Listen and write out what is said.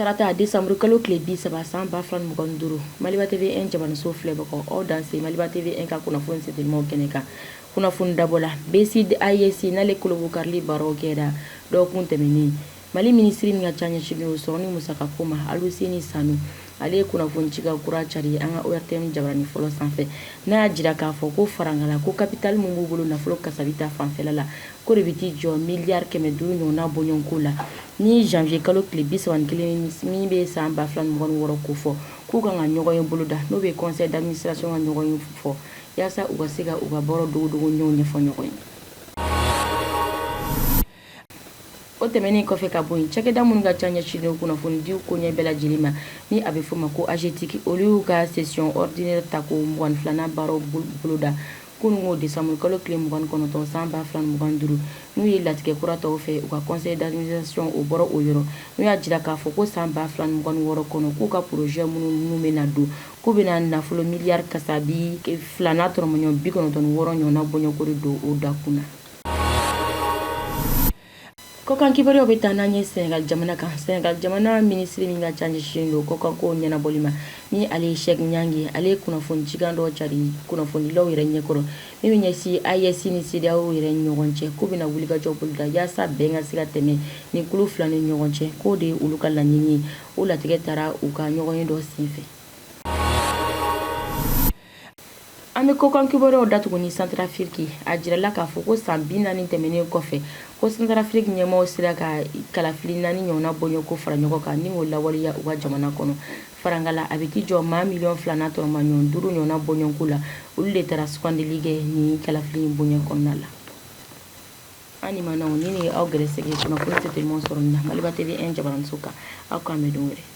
Tarata décembre kalo tile 30 san 2025, Maliba TV 1 jabaniso filɛbagaw, aw danse Maliba TV 1 ka kunnafoni sɛtelimaw kɛnɛ kan. Kunnafoni dabɔ la, BCID AES n'ale kolobokarili baaraw kɛra dɔgɔkun tɛmɛnen. Mali minisiri min ka ca ɲɛsinnen don sɔrɔ ni musakako ma, Aluseni Sanu, ale ye kunnafoni cikan kura cari an ka ORTM jabarani fɔlɔ sanfɛ, n'a y'a jira k'a fɔ ko farankala ko capital min b'u bolo nafolo kasabi ta fanfɛla la, k'o de bɛ t'i jɔ miliyari 500 ɲɔgɔnna bɔɲɔgɔnko la ni janvier kalo tile 31 min bɛ san 2026 kofɔ, k'u kan ka ɲɔgɔnye boloda, n'o bɛ conseil d'administration ka ɲɔgɔnye fɔ, yaasa u ka se ka u ka baaraw dogodogoɲɛw ɲɛfɔ ɲɔgɔn ye. O tɛmɛnen kɔfɛ ka bɔ yen, cakɛda minnu ka ca ɲɛsinnen kunnafonidiw koɲɛ bɛɛ lajɛlen ma, ni a bɛ f'o ma ko AGETIC, olu y'u ka session ordinaire tako 22nan baaraw boloda kununko décembre kalo tile 29 san 2025, n'u ye latigɛ kura tɔw fɛ u ka conseil d'administration. O bɔra o yɔrɔ, n'u y'a jira k'a fɔ ko san 2026 kɔnɔ, k'u ka projet minnu bɛna don, k'u bɛna nafolo miliyari kasabi fila n'a tɔrɔmɔɲɔ 96 ɲɔgɔnna bɔɲɔgɔnko de don o dakun na. Kɔkan kibaruyaw bɛ taa n'an ye Senegal jamana kan. Senegal jamana minisiri min ka ca ɲɛsinnen don kɔkankow ɲɛnabɔli ma, ni ale ye Cheikh Niang ye, ale ye kunnafoni cikan dɔ cari kunnafonidilaw yɛrɛ ɲɛkɔrɔ, min bɛ ɲɛsin AES ni CEDEAO yɛrɛ ɲɔgɔn cɛ, k'u bɛna wulikajɔ boloda yaasa bɛn ka se ka tɛmɛ nin kulu fila ni ɲɔgɔn cɛ, k'o de ye olu ka laɲini ye. O latigɛ taara u ka ɲɔgɔnye dɔ senfɛ. An bɛ kɔkan kibaruyaw datugu ni Santarafiriki. A jirala k'a fɔ ko san 40 tɛmɛnen kɔfɛ, ko Santarafiriki ɲɛmaaw sera ka kalafili naani ɲɔgɔnna bɔɲɔgɔnko fara ɲɔgɔn kan ni k'o lawaleya u ka jamana kɔnɔ. Farankala, a bɛ t'i jɔ maa miliyɔn fila n'a tɔrɔmaɲɔgɔn duuru ɲɔgɔnna bɔɲɔgɔnko la, olu de taara sugandili kɛ nin kalafili in bonya kɔnɔna la. An limanaw, nin de ye aw gɛrɛsɛgɛ kunnafoni sɛtelimaw sɔrɔli na Maliba TV 1 jabaraninso kan. Aw k'an bɛn don wɛrɛ.